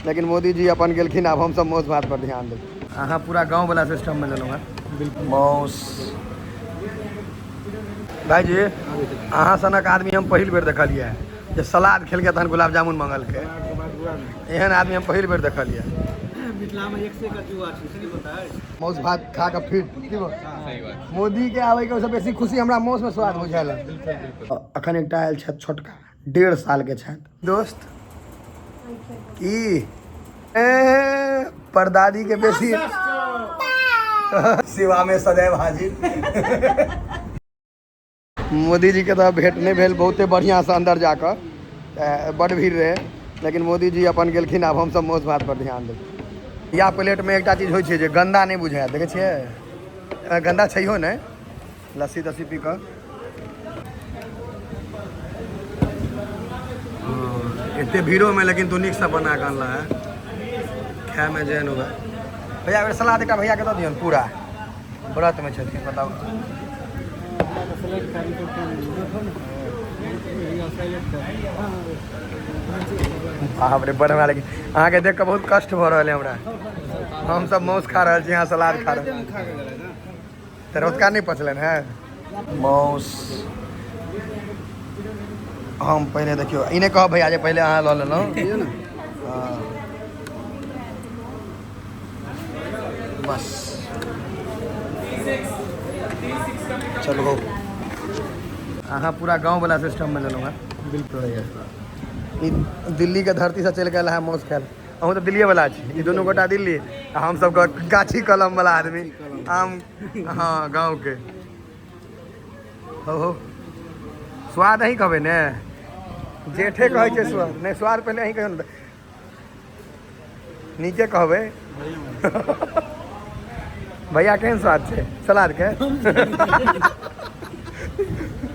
लेकिन मोदी जी अपन गेलखिन, आब हमसब मासु भात पर ध्यान देबै। अहाँ पूरा गाँववला सिस्टममे लेलहुँ हेँ मासु। भाइजी अहाँ सनक आदमी हम पहिल बेर देखलियै जे सलाद खेलकै तहन गुलाब जामुन मंगलकै। एहन आदमी हम पहिल बेर देखलियै। मिथिलामे एक से एक अजूबा छै, से नहि पता अछि। मासु भात खा कऽ फिट। मोदी के आबै के ओहिसँ बेसी खुशी हमरा मासुमे स्वाद बुझायल। अखन एकटा आयल छथि छोटका, 1.5 साल के छथि। दोस्त की ए परदादी के बेसी सेवा में सदैव हाजिर। मोदी जी के तऽ भेंट नहि भेल बहुते बढ़िआँसँ अन्दर जाकऽ, बड भीड़ रहै, लेकिन मोदी जी अपन गेलखिन। आब हमसब मासु भात पर ध्यान देबै। या प्लेटमे एकटा चीज होइ छै जे गन्दा नहि बुझायत, देखै छियै गन्दा छैहो नहि। लस्सी तस्सी पी कऽ एते भीड़ोमे, लेकिन तू नीकसँ बना कऽ अनला है, खायमे जेहन हुए। भैया अगर सलाद एकटा भैयाके दऽ दियौन, पूरा व्रतमे छथिन। बताउ, बाप रे, बड़ हमरा लेकिन अहाँके देख कऽ बहुत कष्ट भऽ रहल है हमरा। हमसब मासु खा रहल छी, अहाँ सलाद खा रहल। तऽ रौतका नहि पचलनि है मासु। हम पहिले देखियौ, ई नहि कहब भैया जे पहिले अहाँ लऽ लेलहुँ। हँ, बस चलू। अहाँ पूरा गाँववला सिस्टममे लेलहुँ हेँ। बिल्कुल, ई दिल्लीके धरतीसँ चलि गेल है मासु खायल। अहूँ तऽ दिल्लीएवला छी। ई दुनू गोटा दिल्ली आ हमसब गाछी कलमवला आदमी, आम। हँ, गाँवके। हो हो, स्वाद अहीं कहबै ने, जेठे कहै छै स्वाद। नहि, स्वाद पहिले अहीं कहियौ ने, नीके कहबै। भैया, केहन स्वाद छै सलाद के?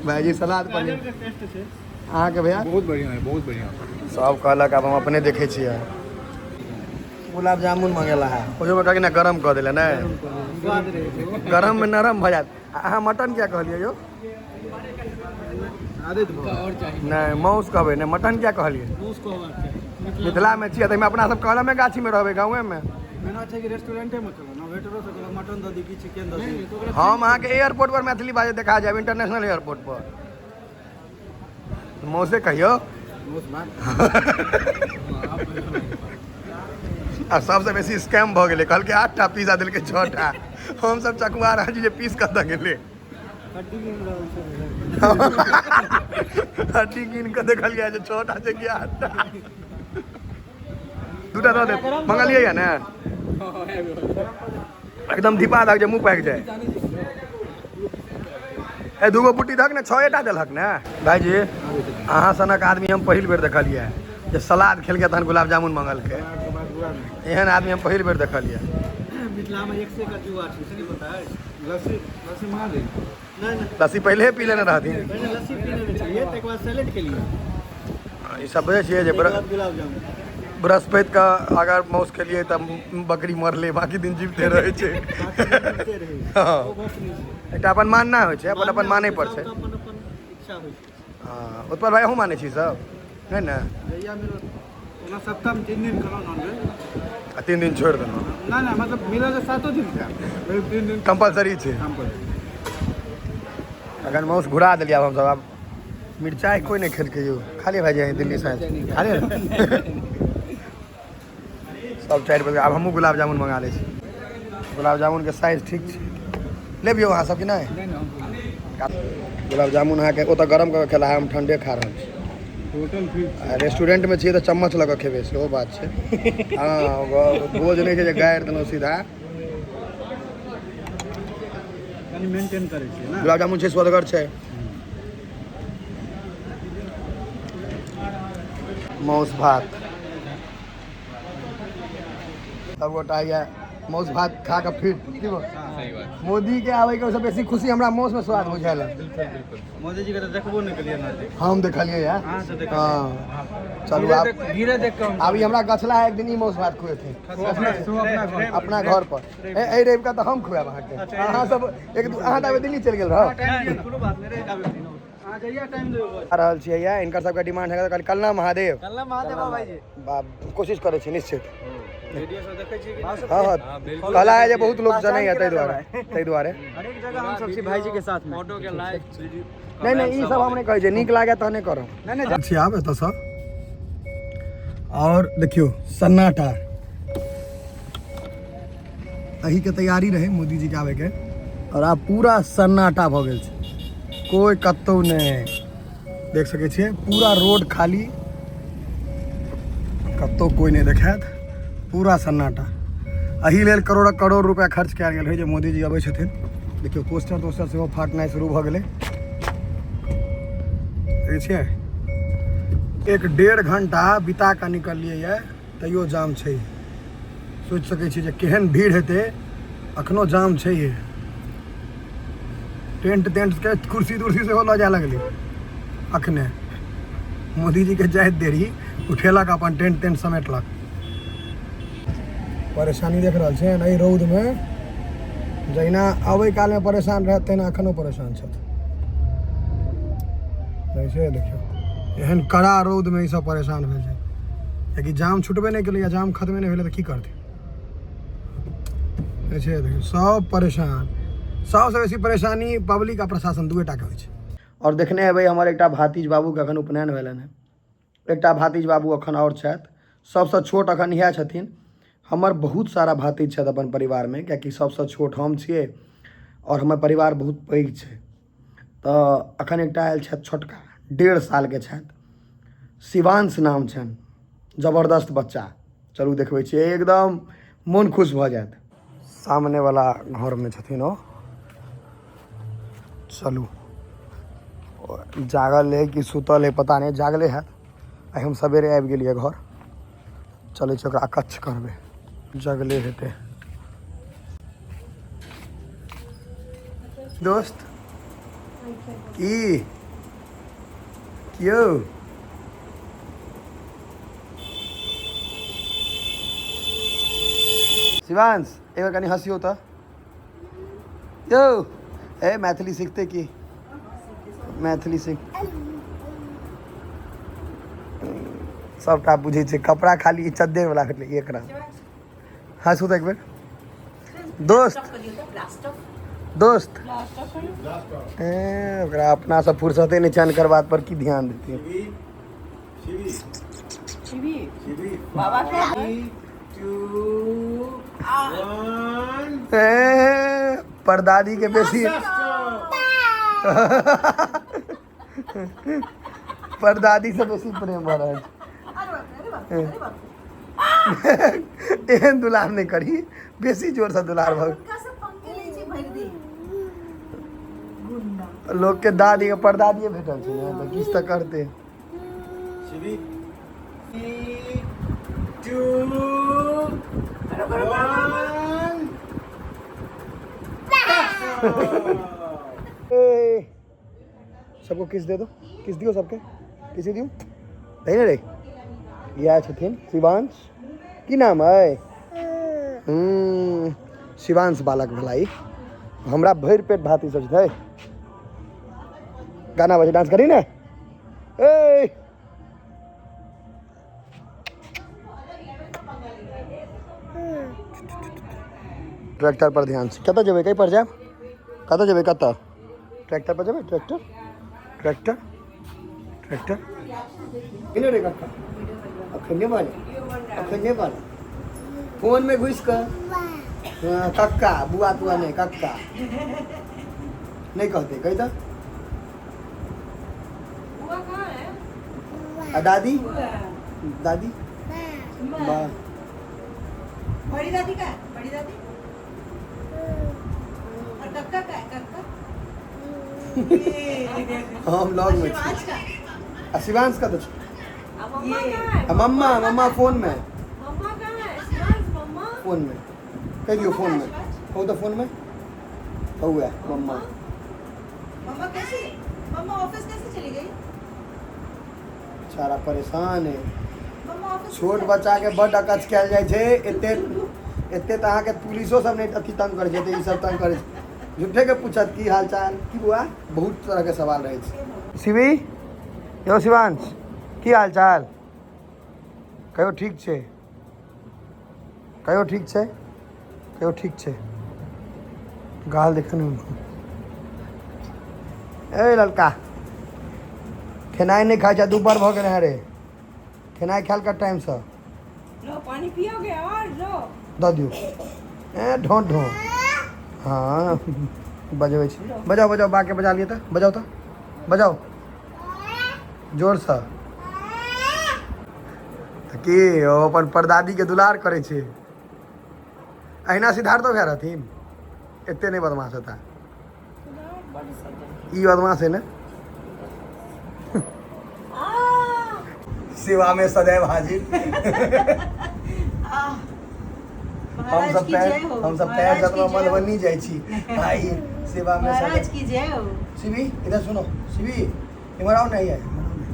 भाईजी, सलाद पनीर अहाँके भैया? बहुत बढ़िया है, बहुत बढ़िया। सब कहलक, आब हम अपने देखै छियै। गुलाब जामुन मंगेला है, ओहिमे कहलक ने गरम कऽ देले। नहि, स्वाद रहै छै। गरम मे नरम भऽ जायत। आ अहाँ मटन किया कहलियै यौ? आदत भऽ और चाही। नहि, माउस कहबै ने, मटन किया कहलियै? माउस कहबाक चाही। मिथिलामे छियै, ताहिमे अपना सब कलमे गाछीमे रहबै, गाँवेमे। मेना छै कि रेस्टोरेंटे मे चलो ना, वेटरो से कहलो मटन दऽ दी कि चिकन दऽ दी। हम अहाँके एयरपोर्ट पर मैथिली बाजै देखा जायब, इंटरनेशनल एयरपोर्ट पर। मौसे कहियौ। माउस भात। आ सबसँ बेसी स्कैम भऽ गेलै। कहलकै 8टा पीस आ देलकै 6टा। हमसब चकुआ रहल छी जे पीस कतऽ गेलै। हड्डी गिन रहल छै। हड्डी गिन कऽ देखलियै जे 6टा छै कि 8टा। 2टा दऽ दे, मंगलियै या ने। एकदम धिपा दहक जे मुँह पाकि जाय। ए दूगो बुटी दहक ने, 6टा देलहक ने। भाईजी, अहाँ सनक आदमी हम पहिल बेर देखलियै जे सलाद खेलकै तहन गुलाब जामुन मंगलकै। एहन आदमी हम पहिल बेर देखलियै। मिथिलामे एक से एक अजूबा छै, से नहि पता अछि। लस्सी, लस्सी मंगा दी? नहि नहि। लस्सी पहिले पी लेने रहथिन। पहिले लस्सी पी लेने छलियै, ताहिके बाद सैलेड केलियै। ई सब बुझै छियै जे ताहिके बाद गुलाब जामुन। बृहस्पति के अगर माउस खेलियै तऽ बकरी मरलै, बाकी दिन जीविते रहै छै। बाकी दिन जीविते रहै छै। हँ। ओ गप नहि छै। एकटा अपन मानना होइ छै, अपन अपन मानै पर छै। सबके अपन अपन इच्छा होइ छै। हँ, उत्पल भाई, अहूँ मानै छी सब? नहि ने? जहिया मिलत। ओना सप्ताहमे 3 दिन खेलहुँ नॉनवेज आ 3 दिन छोड़ि देलहुँ। नहि नहि, मतलब मिलल तऽ 7 दिन खायब, लेकिन 3 दिन कम्पलसरी छै। कम्पलसरी। अखन माउस घुरा देलियै। आब हमसब, आब मिरचाइ कोइ नहि खेलकै यौ। खाली भाई जी दिल्ली से आयल छै। खाली सब 4 बजे। आब हमहूँ गुलाब जामुन मंगा लै छी। गुलाब जामुनके साइज ठीक छै। लेबियौ अहाँ सब कि नहि? नहि नहि, हम गुलाब जामुन अहाँके ओतऽ गरम कऽ के खेला, हम ठंडे खा रहल छी। होटल फिर आ रेस्टोरेंटमे छियै तऽ चम्मच लऽ कऽ खेबै, सेहो बात छै। हँ, भोज नहि छै जे गारि देलहुँ सीधा। कनि मेंटेन करै छियै ने। गुलाब जामुन छै, स्वदगर छै। माउस भात सब गोटा ये माउस भात खा कऽ फिट। की बोल? सही बात। मोदी के आबै के ओहिसँ बेसी खुशी हमरा माउस में स्वाद बुझायल। बिल्कुल बिल्कुल। मोदी जी के तऽ देखबो नहि केलियै नजदीक। हम देखलियै या। अहाँ से देखलियै। हँ, चलू आब। धीरे देख कऽ। आब ई हमरा गछला है, एक दिन ई माउस भात खुएथिन अपना अपना घर पर। एहि रवि का तऽ हम खुआएब अहाँके। अहाँ सब एक दू, अहाँ तऽ अबै दिल्ली चलि गेल रहो। कोनो बात नहि, रहि आबै। अहाँ जहिया टाइम देबै बस। आ रहल छियै या हिनकर सबके डिमांड है कहल कलना महादेव। कलना महादेव भाईजी। बाप कोशिश करै छी निश्चित। वीडियो सब देखै छी कि हाँ हाँ कहला है जे बहुत लोग जनैया ताहि दुआरे, ताहि दुआरे। हरेक जगह हम सब छी भाईजी के साथ में। फोटो के लाइक नहीं नहीं ई सब हम नहीं कहै छियै, नीक लागे तहने करब। नहीं नहीं छी आब एतऽ सब और देखियौ सन्नाटा, एही के तैयारी रहे मोदी जी के आबे के, और आब पूरा सन्नाटा भऽ गेल छै, कोई कतौ नहि। देख सकै छियै पूरा रोड खाली, कतौ कोई नहि देखायत, पूरा सन्नाटा। एही लेल करोड़ करोड़ रुपया खर्च कयल गेल रहै जे मोदी जी अबै छथिन। देखियौ पोस्टर तोस्टर सेहो फाटनाइ शुरू भऽ गेलै। देखै छियै 1-1.5 घंटा बिता कऽ निकललियै ये, तैयो जाम छै। सोचि सकै छी जे केहन भीड़ हेतै, अखनो जाम छै। टेंट तेंट के कुर्सी तुर्सी सेहो लऽ जाय लगलै अखने। मोदी जी के जाइत देरी उठेलक अपन टेंट तेंट समेटलक। परेशानी देख रहल छियै एहि रौदमे, जहिना अबै कालमे परेशान रहत तहिना अखनो परेशान छथि। देखियौ देखियौ एहन कड़ा रौदमे ई सब परेशान भेल छै, कियाकि जाम छुटबे नहि केलैया, जाम खत्मे नहि भेलै तऽ की करतै। देखियौ देखियौ सब परेशान, सबसँ बेसी परेशानी पब्लिक आ प्रशासन दुए टाके होइ छै। और देखने हेबै हमर एकटा भातिज बाबूके अखन उपनयन भेलनि हेँ, एकटा भातिज बाबू अखन आओर छथि, सबसँ छोट अखन इएह छथिन। हमर बहुत सारा भातिज छथि अपन परिवारमे, कियाकि सबसँ छोट हम छियै और हमर परिवार बहुत पैघ छै। तऽ अखन एकटा आयल छथि छोटका, 1.5 सालके छथि, शिवांश नाम छनि, जबरदस्त बच्चा। चलू देखबै छियै, एकदम मोन खुश भऽ जायत। सामनेवला घरमे छथिन ओ। चलू, जागल है कि सुतल है पता नहि, जागले हैत। आइ हम सवेरे आबि गेलियै घर। चलै छी ओकरा अकच्छ करबै, जगले हेतै। दोस्त की कियो शिवांश एक बार कनी हँसियौ तऽ यौ। ए मैथिली सीखते की? मैथिली सीख सबटा बुझै छै, कपड़ा खाली चद्दर वाला भेटलै एक रंग। हँसू तऽ एक बेर दोस्त। दोस्त ए ओकरा अपना से फुर्सते नहि छै, अनकर बात पर की ध्यान देतियै। ए परदादी के बेसी परदादी से बेसी प्रेम भऽ रहल छै। एहन दुलार नहि करी, बेसी जोर से दुलार भऽ लोक के दादी के परदादिये भेटल छै ने, तऽ किछु तऽ करतै। सबको किस दे दो, किस दियो सबके, किसी दियो नहीं रे। इएह छथिन शिवांश, की नाम है? शिवांश बालक भेला ई। हमरा भरि पेट भात ई सब छै। गाना बजे डांस करी ने। ए ट्रैक्टर पर ध्यान से। कतऽ जेबै, कहीं पर जायब? कतऽ जेबै, कतऽ? ट्रैक्टर पर जेबै? ट्रैक्टर ट्रैक्टर ट्रैक्टर एने रे कक्का, अखने बाले, अखने बाले फोन में घुसि कऽ। हाँ, कक्का बुआ तुआ नहीं, कक्का नहीं कहते, कही तऽ। आ दादी, दादी बा, बड़ी दादी का है, बड़ी दादी और कक्का का है, कक्का। हम लॉग में छी। शिवांश का। आ शिवांश कतऽ छै? आ मम्मा कहाँ है? आ मम्मा, मम्मा फोन में। मम्मा कहाँ है? शिवांश मम्मा फोन में कहि दियौ, फोन में कहू तऽ, फोन में कहू है मम्मा। मम्मा कैसे, मम्मा ऑफिस कैसे चली गई? बेचारा परेशान है। मम्मा ऑफिस छोट बच्चा के बड अकच कयल जाइ छै। एते एते तऽ अहाँके पुलिसो सब नहि अथी तंग करै छै, एते ई सब तंग करै छै। झूठे के पूछत की हाल चाल, की बुआ, बहुत तरह के सवाल रहै छै। शिवी यौ शिवांश, की हाल चाल? कहियो ठीक छै? कहियो ठीक छै? कहियो ठीक छै? गाल देखो ने। ए ललका, खेनाइ नहि खाइ छै, दुबर भऽ गेल है रे। खेनाइ खायल कर टाइमसँ। लो, पानी पियोगे और लो। दऽ दियौ। ए ढो ढो, हँ, बजबै छी। बजाओ बजाओ, बाके बजा लिअ तऽ। बजाओ तऽ, बजाओ जोरसँ। तऽ की ओ अपन परदादीके दुलार करै छै? अहिना सिद्धार्थो भाय रहथिन, एते नहि बदमाश हेता। ई बदमाश है ने। सेवा में सदैव हाजिर। हम महाराज सब की पैर जय हो। हम सब पैर महाराज जतवा की जय हो। मधुबनी जाइ छी भाई, सेवा में महाराज सदैव। की जय हो। शिवी, इधर सुनो। शिवी, इमहर आओ। नहीं है, इमहर आओ। नहीं।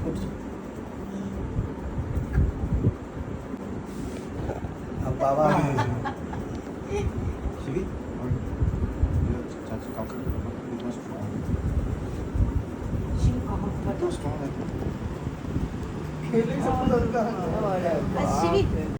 उठ। अब बाबा भी शिवी, चाचा काका कितना स्ट्रॉन्ग शिव कहाँ पर? स्ट्रॉन्ग है। खेले से शिवी।